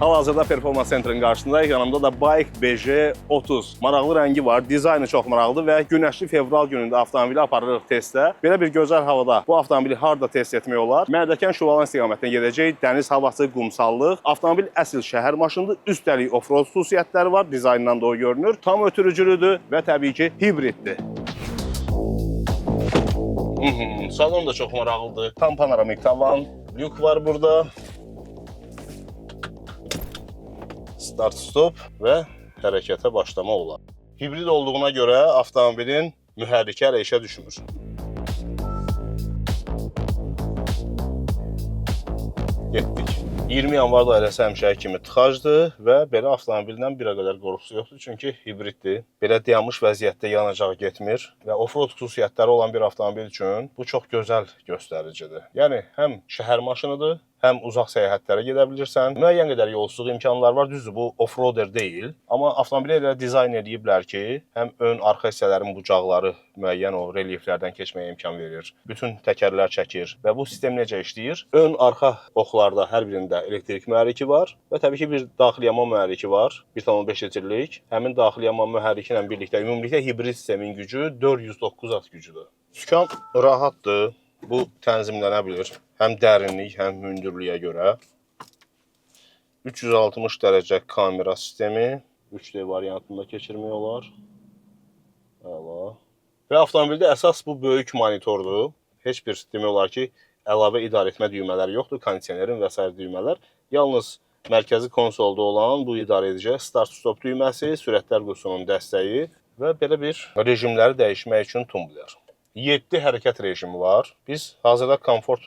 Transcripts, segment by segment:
Hal-hazırda Performans Center'ın qarşısındayıq. Yanımda da BAIC BJ30. Maraqlı rəngi var, dizaynı çox maraqlıdır və günəşli fevral günündə avtomobili aparırıq testə. Belə bir gözəl havada bu avtomobili harda test etmək olar? Mərdəkan Şuvalan istiqamətinə gedəcək. Dəniz havası, qumsallıq. Avtomobil əsl şəhər maşınıdır. Üstəlik off-road xüsusiyyətləri var. Dizayndan da o görünür. Tam ötürücülüdür və təbii ki, hibriddir. Salon da çox maraqlıdır. Tam panoramik tavan, lük var burada. Start stop və hərəkətə başlama olar. Hibrid olduğuna görə avtomobilin mühərriki hələ işə düşmür. Getdik. 20 yanvar dairəsi həmişəki kimi tıxacdır və belə avtomobillə bir o qədər qorxusu yoxdur, çünki hibriddir. Belə dayanmış vəziyyətdə yanacağı getmir və off-road xüsusiyyətləri olan bir avtomobil üçün bu çox gözəl göstəricidir. Yəni həm şəhər maşınıdır, həm uzaq səyahətlərə gedə bilirsən. Müəyyən qədər yolsuzluq imkanları var. Düzdür, bu off-roader deyil, amma avtomobili elə dizayn eləyiblər ki, həm ön, arxa hissələrin bucaqları müəyyən o relyeflərdən keçməyə imkan verir. Bütün təkərlər çəkir və bu sistem necə işləyir? Ön, arxa oxlarda hər birində elektrik mühərriki var və təbii ki, bir daxili yanma mühərriki var, 1,5 litrlik. Həmin daxili yanma mühərriki ilə birlikdə ümumilikdə hibrid sistemin gücü 409 at gücüdür. Sükan rahatdır. Bu tənzimlənə bilir. Həm dərinlik, həm hündürlüyə görə. 360 dərəcə kamera sistemi, 3D variantında keçirmək olar. Əla. Və avtomobildə əsas bu böyük monitordur. Heç bir demək olar ki, əlavə idarəetmə düymələri yoxdur, kondisionerin və sair düymələr. Yalnız mərkəzi konsolda olan bu idarəedici start-stop düyməsi, sürətlər qutusunun dəstəyi və belə bir rejimləri dəyişmək üçün tumbler. 7 hərəkət rejimi var. Biz hazırda komfort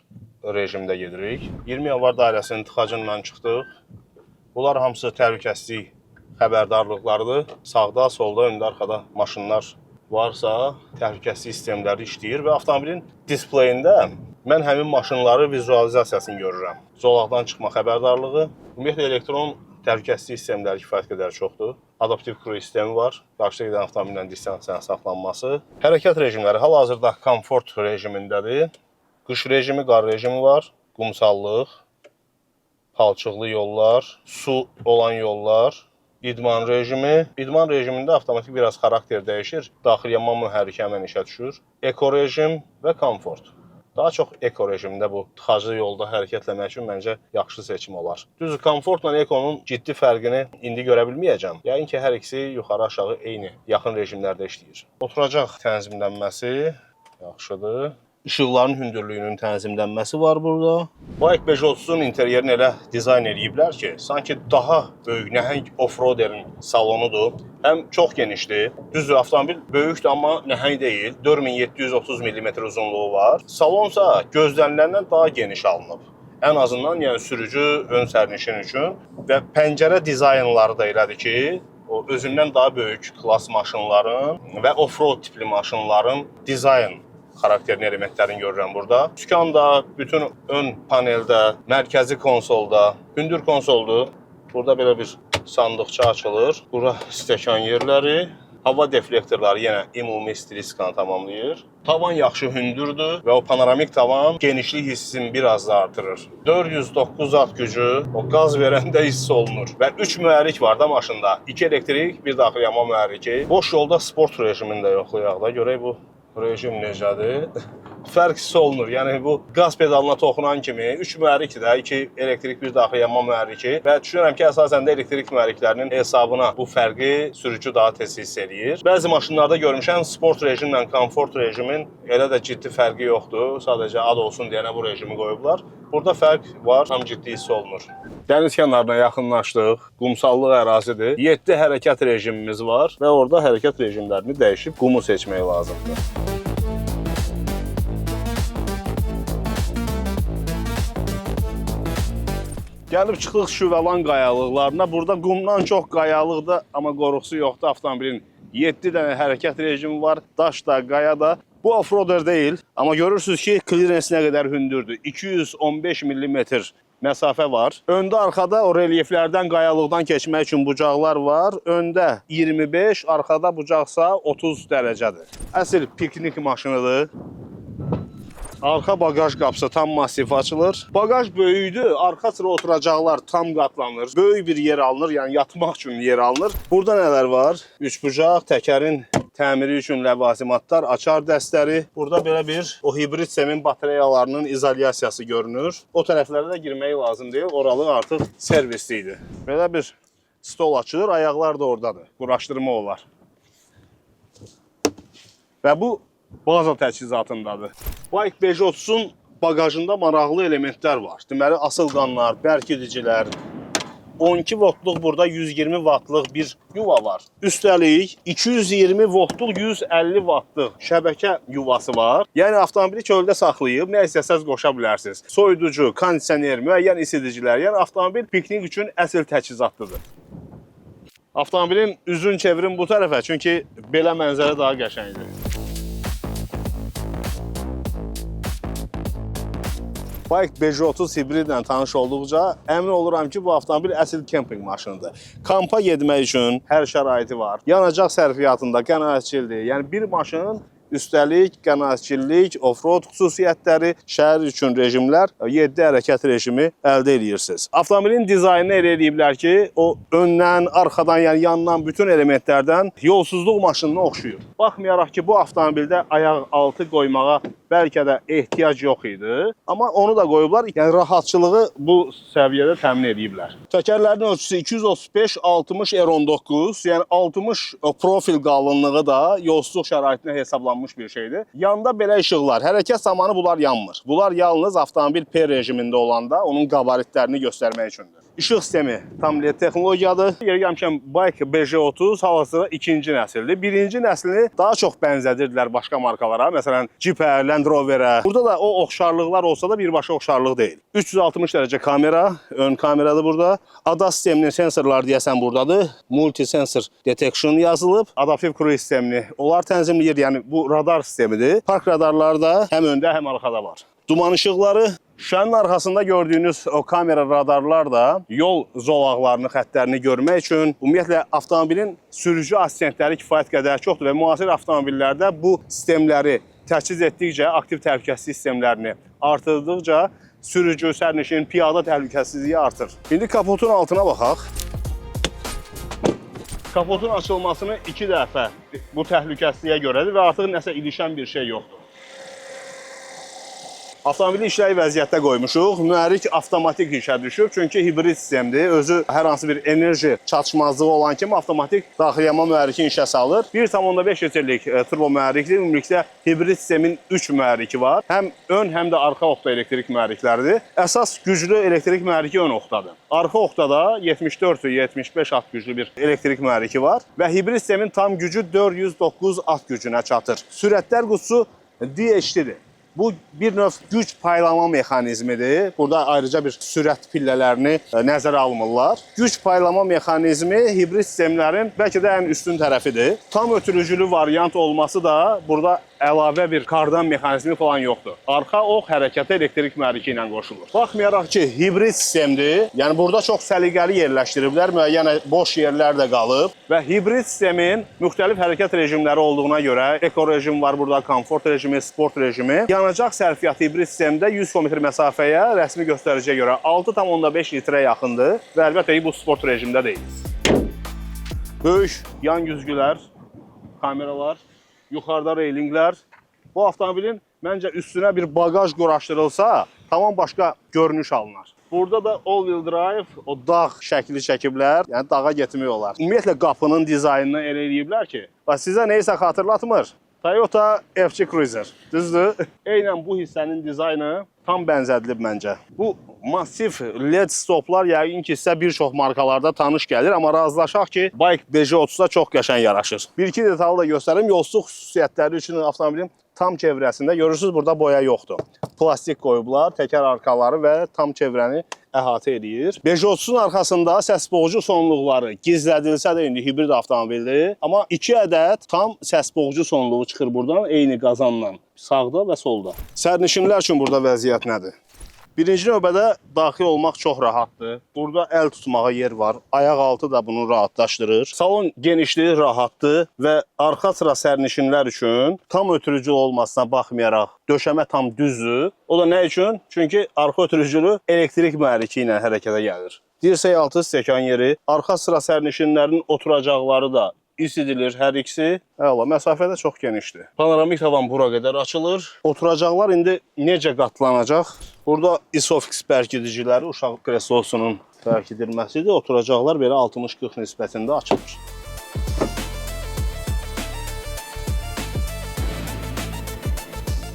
rejimdə gedirik. 20 yanvar dairəsinin tıxacından çıxdıq. Bunlar hamısı təhlükəsizlik xəbərdarlıqlarıdır. Sağda, solda, öndə, arxada maşınlar varsa təhlükəsizlik sistemləri işləyir və avtomobilin displeyində mən həmin maşınları vizualizasiyasını görürəm. Zolaqdan çıxma xəbərdarlığı, ümumiyyətlə elektron təhlükəsizlik sistemləri kifayət qədər çoxdur. Adaptiv kruiz sistemi var. Qarşıda gedən avtomobillə distansiyanın saxlanması. Hərəkət rejimləri hal-hazırda komfort rejimindədir. Qış rejimi, qar rejimi var. Qumsallıq, palçıqlı yollar, su olan yollar, idman rejimi. İdman rejimində avtomatik biraz xarakter dəyişir. Daxili yanma mühərriki həmən işə düşür. Eko rejim və komfort. Daha çox eko rejimində bu tıxaclı yolda hərəkətləmək üçün məncə yaxşı seçim olar. Düzdür, komfortla ekonun ciddi fərqini indi görə bilməyəcəm. Yəqin ki, hər ikisi yuxarı-aşağı eyni yaxın rejimlərdə işləyir. Oturacaq tənzimlənməsi yaxşıdır. İşıqların hündürlüyünün tənzimlənməsi var burada. BAIC 530-un interyerini elə dizayn eləyiblər ki, sanki daha böyük nəhəng off-roaderin salonudur. Həm çox genişdir. Düzdür, avtomobil böyükdür, amma nəhəng deyil. 4730 mm uzunluğu var. Salonsa gözləniləndən daha geniş alınıb. Ən azından yəni sürücü, ön sərnişin üçün və pəncərə dizaynları da elədir ki, o özündən daha böyük klass maşınların və off-road tipli maşınların dizayn xarakterli elementlərini görürəm burada. Sükanda, bütün ön paneldə, mərkəzi konsolda, hündür konsoldur. Burada belə bir sandıqça açılır. Bura stəkan yerləri, hava deflektorları yenə ümumi stilistikanı tamamlayır. Tavan yaxşı hündürdür və o panoramik tavan genişlik hissini biraz da artırır. 409 at gücü o qaz verəndə hiss olunur və 3 mühərrik var da maşında. 2 elektrik, bir daxili yanma mühərriki. Boş yolda sport rejimini də yoxlayaq da görək bu rejim necədir. Fərq hiss olunur. Yəni bu qaz pedalına toxunan kimi 3 mühərrikdir də, 2 elektrik, bir daxili yanma mühərriki və düşünürəm ki, əsasən də elektrik mühərriklərinin hesabına bu fərqi sürücü daha tez hiss eləyir. Bəzi maşınlarda görmüşəm sport rejimlə komfort rejimin elə də ciddi fərqi yoxdur. Sadəcə ad olsun deyənə bu rejimi qoyublar. Burada fərq var, tam ciddi hiss olunur. Dəniz kənarına yaxınlaşdıq. Qumsallıq ərazidir. 7 hərəkət rejimimiz var və orada hərəkət rejimlərini dəyişib qumu seçmək lazımdır. Gəlib çıxdıq Şüvəlan qayalıqlarına. Burada qumdan çox qayalıqdır, amma qorxusu yoxdur avtomobilin. 7 dənə hərəkət rejimi var. Daş da, qaya da. Bu off-roader deyil, amma görürsünüz ki, klirens nə qədər hündürdür. 215 mm məsafə var. Öndə, arxada o relyeflərdən, qayalıqdan keçmək üçün bucaqlar var. Öndə 25, arxada bucaqsa 30 dərəcədir. Əsl piknik maşınıdır. Arxa baqaj qapısı tam massiv açılır. Baqaj böyükdür, arxa sıra oturacaqlar tam qatlanır. Böyük bir yer alınır, yəni yatmaq üçün yer alınır. Burada nələr var? Üçbucaq, təkərin təmiri üçün ləvazimatlar, açar dəstləri. Burada belə bir o hibrid sistemin batareyalarının izolyasiyası görünür. O tərəflərə də girmək lazım deyil. Oralı artıq servisli idi. Belə bir stol açılır, ayaqlar da oradadır. Quraşdırma olar. Və bu baza təchizatındadır. BAIC BJ30-un baqajında maraqlı elementlər var. Deməli, asılqanlar, bərkidicilər, 12 voltluq burada 120 vatlıq bir yuva var. Üstəlik 220 voltluq 150 vatlıq şəbəkə yuvası var. Yəni avtomobili çöldə saxlayıb nə istəsəz qoşa bilərsiniz. Soyuducu, kondisioner, müəyyən isidicilər, yəni avtomobil piknik üçün əsl təchizatlıdır. Avtomobilin üzün çevirin bu tərəfə, çünki belə mənzərə daha qəşəngdir. BAIC BJ30 hibridlə tanış olduqca əmin oluram ki, bu avtomobil əsl kempinq maşınıdır. Kampa getmək üçün hər şəraiti var. Yanacaq sərfiyyatında qənaətçildir. Yəni bir maşın üstəlik qənaətçillik, off-road xüsusiyyətləri, şəhər üçün rejimlər, 7 hərəkət rejimi əldə edirsiniz. Avtomobilin dizaynını elə eləyiblər ki, o öndən, arxadan, yəni yandan bütün elementlərdən yolsuzluq maşınına oxşuyur. Baxmayaraq ki, bu avtomobildə ayaq altı qoymağa bəlkə də ehtiyac yox idi, amma onu da qoyublar. Yəni rahatçılığı bu səviyyədə təmin ediblər. Təkərlərin ölçüsü 235 60 R19, yəni 60 profil qalınlığı da yolsuzluq şəraitinə hesablanmış bir şeydir. Yanda belə işıqlar, hərəkət zamanı bunlar yanmır. Bunlar yalnız avtomobil P rejimində olanda onun qabaritlərini göstərmək üçündür. İşıq sistemi tam LED texnologiyadır. Yeri gəlmişkən BAIC BJ30 hal-hazırda ikinci nəsildir. Birinci nəslini daha çox bənzədirdilər başqa markalara. Məsələn, Jeep-ə, Land Rover-ə. Burada da o oxşarlıqlar olsa da birbaşa oxşarlıq deyil. 360 dərəcə kamera, ön kameradır burada. ADAS sisteminin sensorları deyəsən buradadır. Multi sensor detection yazılıb. Adaptiv cruise sistemini onlar tənzimləyir. Yəni bu radar sistemidir. Park radarları da həm öndə, həm arxada var. Duman işıqları, şüşənin arxasında gördüyünüz o kamera radarlar da yol zolaqlarını, xəttlərini görmək üçün ümumiyyətlə avtomobilin sürücü assistentləri kifayət qədər çoxdur və müasir avtomobillərdə bu sistemləri təchiz etdikcə, aktiv təhlükəsizlik sistemlərini artırdıqca sürücü, sərnişin, piyada təhlükəsizliyi artır. İndi kapotun altına baxaq. Kapotun açılmasını iki dəfə bu təhlükəsizliyə görədir və artıq nəsə ilişən bir şey yoxdur. Avtomobili işlək vəziyyətdə qoymuşuq. Mühərrik avtomatik işə düşüb, çünki hibrid sistemdir. Özü hər hansı bir enerji çatışmazlığı olan kimi avtomatik daxiliyama mühərrikin işə salır. 1,5 litrlik turbo mühərrikdir. Ümumilikdə hibrid sistemin 3 mühərriki var. Həm ön, həm də arxa oxda elektrik mühərrikləridir. Əsas güclü elektrik mühərriki ön oxdadır. Arxa oxda da 74-75 at güclü bir elektrik mühərriki var və hibrid sistemin tam gücü 409 at gücünə çatır. Sürətlər qutusu DHT-dir. Bu bir növ güc paylama mexanizmidir. Burada ayrıca bir sürət pillələrini nəzərə almırlar. Güc paylama mexanizmi hibrid sistemlərin bəlkə də ən üstün tərəfidir. Tam ötürücülü variant olması da burada əlavə bir kardan mexanizmi falan yoxdur. Arxa ox hərəkətə elektrik mühərriki ilə qoşulur. Baxmayaraq ki, hibrid sistemdir. Yəni burada çox səliqəli yerləşdiriblər, müəyyən boş yerlər də qalıb və hibrid sistemin müxtəlif hərəkət rejimləri olduğuna görə eko rejim var burada, komfort rejimi, sport rejimi. Yanacaq sərfiyyatı hibrid sistemdə 100 km məsafəyə rəsmi göstəriciyə görə 6,5 litrə yaxındır və əlbəttə ki, bu sport rejimdə deyil. Böyük yan güzgülər, kameralar, yuxarıda reylinglər. Bu avtomobilin məncə üstünə bir baqaj quraşdırılsa, tamam başqa görünüş alınar. Burada da all-wheel drive, o dağ şəkli çəkiblər. Yəni dağa getmək olar. Ümumiyyətlə qapının dizaynını elə eləyiblər ki, bax sizə nəyisə xatırlatmır. Toyota FC Cruiser. Düzdür? Eynən bu hissənin dizaynı tam bənzədilib məncə. Bu massiv LED stoplar yəqin ki sizə bir çox markalarda tanış gəlir, amma razılaşaq ki, BAIC BJ30-da çox qəşəng yaraşır. Bir-iki detalı da göstərim. Yolsuzluq xüsusiyyətləri üçün avtomobilin tam çevrəsində görürsüz burada boya yoxdur. Plastik qoyublar, təkər arkaları və tam çevrəni əhatə eləyir. BJ30-un arxasında səs boğucu sonluqları gizlədilsə də indi hibrid avtomobildir, amma 2 ədəd tam səs boğucu sonluğu çıxır buradan eyni qazandan. Sağda və solda. Sərnişinlər üçün burada vəziyyət nədir? Birinci növbədə daxil olmaq çox rahatdır. Burada əl tutmağa yer var. Ayaq altı da bunu rahatlaşdırır. Salon genişliyi rahatdır və arxa sıra sərnişinlər üçün tam ötürücü olmasına baxmayaraq döşəmə tam düzdür. O da nə üçün? Çünki arxa ötürücülü elektrik mühərriki ilə hərəkətə gəlir. Dirsək altı stəkan yeri, arxa sıra sərnişinlərin oturacaqları da isidilir hər ikisi. Əla, məsafə də çox genişdir. Panoramik tavan bura qədər açılır. Oturacaqlar indi necə qatlanacaq? Burada Isofix bərkidiciləri uşaq kreslosunun bərkidilməsidir. Oturacaqlar belə 60-40 nisbətində açılır.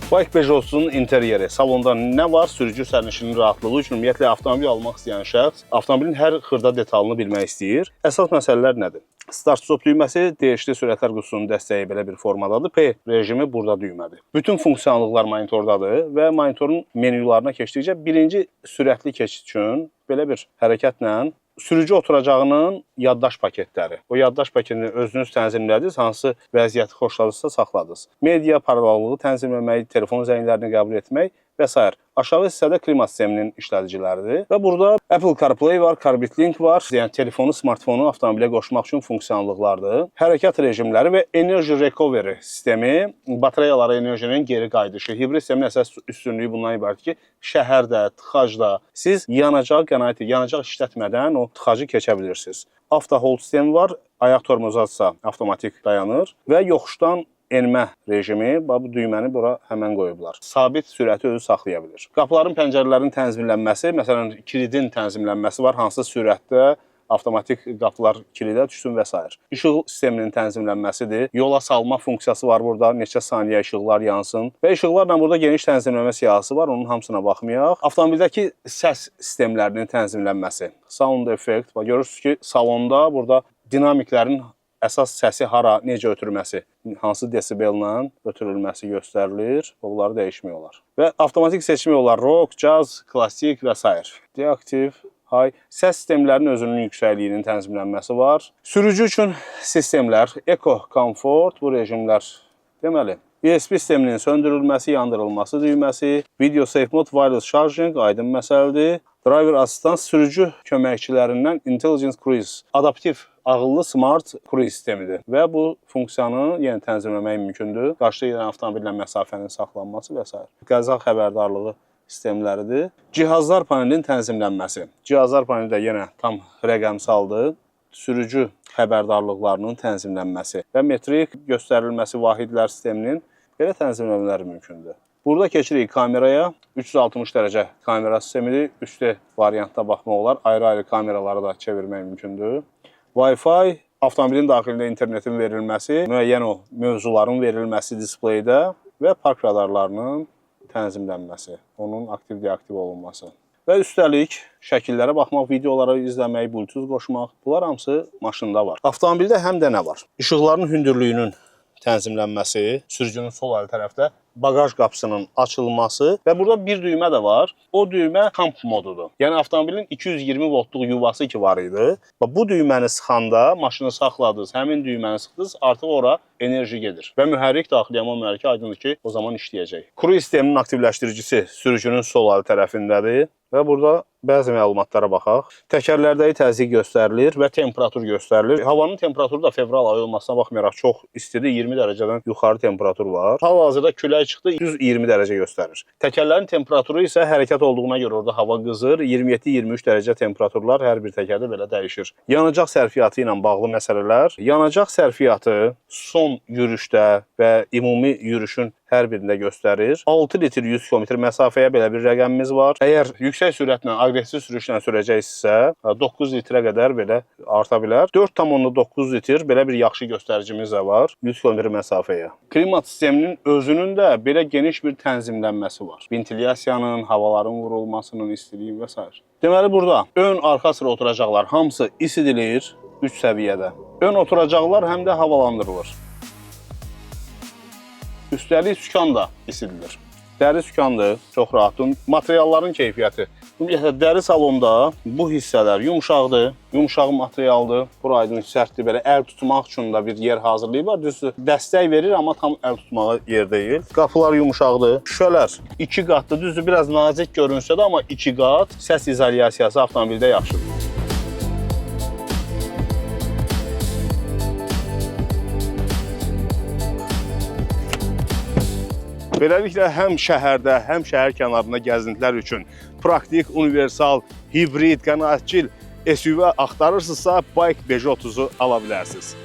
BAIC Peugeot-un interyeri. Salonda nə var? Sürücü sərnişinin rahatlığı üçün ümumiyyətlə avtomobil almaq istəyən şəxs avtomobilin hər xırda detalını bilmək istəyir. Əsas məsələlər nədir? Start-stop düyməsi, DHT sürətlər qutusunun dəstəyi belə bir formadadır. P rejimi burada düymədir. Bütün funksiyanlıqlar monitordadır və monitorun menyularına keçdikcə birinci sürətli keçid üçün belə bir hərəkətlə sürücü oturacağının yaddaş paketləri. O yaddaş paketini özünüz tənzimlədiniz, hansı vəziyyəti xoşladınızsa saxladınız. Media paralellığı tənzimləmək, telefon zənglərini qəbul etmək və sair. Aşağı hissədə klima sisteminin işlədiciləridir və burada Apple CarPlay var, Carbit Link var. Yəni telefonu, smartfonu avtomobilə qoşmaq üçün funksiyanlıqlardır. Hərəkat rejimləri və Energy Recovery sistemi, batareyalara enerjinin geri qayıdışı. Hibrid sistemin əsas üstünlüyü bundan ibarətdir ki, şəhərdə, tıxacda siz yanacaq qənaət, yanacaq işlətmədən o tıxacı keçə bilirsiniz. Auto hold sistemi var. Ayaq tormozu atsa avtomatik dayanır və yoxuşdan enmə rejimi, bax bu düyməni bura həmən qoyublar. Sabit sürəti özü saxlaya bilir. Qapıların, pəncərələrin tənzimlənməsi, məsələn, kilidin tənzimlənməsi var, hansı sürətdə avtomatik qapılar kilidə düşsün və sair. İşıq sisteminin tənzimlənməsidir. Yola salma funksiyası var burada, neçə saniyə işıqlar yansın və işıqlarla burada geniş tənzimləmə siyahısı var, onun hamısına baxmayaq. Avtomobildəki səs sistemlərinin tənzimlənməsi. Sound effect, bax görürsünüz ki, salonda burada dinamiklərin əsas səsi hara, necə ötürməsi, hansı desibellə ötürülməsi göstərilir. Bunları dəyişmək olar. Və avtomatik seçmək olar rock, jazz, klassik və sair. Deaktiv, high. Səs sistemlərinin özünün yüksəkliyinin tənzimlənməsi var. Sürücü üçün sistemlər, Eco, Comfort bu rejimlər. Deməli, ESP sisteminin söndürülməsi, yandırılması düyməsi, Video Safe Mode, Wireless Charging aydın məsələdir. Driver Assistance sürücü köməkçilərindən Intelligent Cruise, adaptiv ağıllı smart cruise sistemidir və bu funksiyanı yenə tənzimləmək mümkündür. Qarşıda gedən avtomobillə məsafənin saxlanması və sair. Qəza xəbərdarlığı sistemləridir. Cihazlar panelinin tənzimlənməsi. Cihazlar paneli də yenə tam rəqəmsaldır. Sürücü xəbərdarlıqlarının tənzimlənməsi və metrik göstərilməsi vahidlər sisteminin belə tənzimləmələri mümkündür. Burada keçirik kameraya. 360 dərəcə kamera sistemidir. 3D variantda baxmaq olar. Ayrı-ayrı kameraları da çevirmək mümkündür. Wi-Fi, avtomobilin daxilində internetin verilməsi, müəyyən o mövzuların verilməsi displeydə və park radarlarının tənzimlənməsi, onun aktiv deaktiv olunması. Və üstəlik şəkillərə baxmaq, videolara izləmək, Bluetooth qoşmaq, bunlar hamısı maşında var. Avtomobildə həm də nə var? İşıqların hündürlüyünün tənzimlənməsi, sürücünün sol əl tərəfdə baqaj qapısının açılması və burada bir düymə də var. O düymə kamp modudur. Yəni avtomobilin 220 voltluq yuvası ki var idi. Və bu düyməni sıxanda maşını saxladınız, həmin düyməni sıxdınız, artıq ora enerji gedir. Və mühərrik daxili yanma mühərriki aydındır ki, o zaman işləyəcək. Cruise sisteminin aktivləşdiricisi sürücünün sol əl tərəfindədir və burada bəzi məlumatlara baxaq. Təkərlərdəki təzyiq göstərilir və temperatur göstərilir. Havanın temperaturu da fevral ayı olmasına baxmayaraq çox istidir. 20 dərəcədən yuxarı temperatur var. Hal-hazırda külək çıxdı, düz 20 dərəcə göstərir. Təkərlərin temperaturu isə hərəkət olduğuna görə orada hava qızır. 27-23 dərəcə temperaturlar hər bir təkərdə belə dəyişir. Yanacaq sərfiyyatı ilə bağlı məsələlər. Yanacaq sərfiyyatı son yürüşdə və ümumi yürüşün hər birində göstərir. 6 litr 100 km məsafəyə belə bir rəqəmimiz var. Əgər yüksək sürətlə, aqressiv sürüşlə sürəcəksinizsə, 9 litrə qədər belə arta bilər. 4,9 litr belə bir yaxşı göstəricimiz də var 100 km məsafəyə. Klimat sisteminin özünün də belə geniş bir tənzimlənməsi var. Ventilyasiyanın, havaların vurulmasının, istiliyin və sair. Deməli burada ön, arxa sıra oturacaqlar hamısı isidilir 3 səviyyədə. Ön oturacaqlar həm də havalandırılır. Üstəlik sükan da isidilir. Dəri sükandır, çox rahatdır. Materialların keyfiyyəti Ümumiyyətlə dəri salonda bu hissələr yumşaqdır, yumşaq materialdır. Bura aydın sərtdir, belə əl tutmaq üçün də bir yer hazırlayıblar. Düzdür, dəstək verir, amma tam əl tutmağa yer deyil. Qapılar yumşaqdır. Şüşələr iki qatdır. Düzdür, biraz nazik görünsə də, amma iki qat səs izolyasiyası avtomobildə yaxşıdır. Beləliklə həm şəhərdə, həm şəhər kənarında gəzintilər üçün praktik, universal, hibrid, qənaətcil SUV axtarırsınızsa, BAIC 530-u ala bilərsiniz.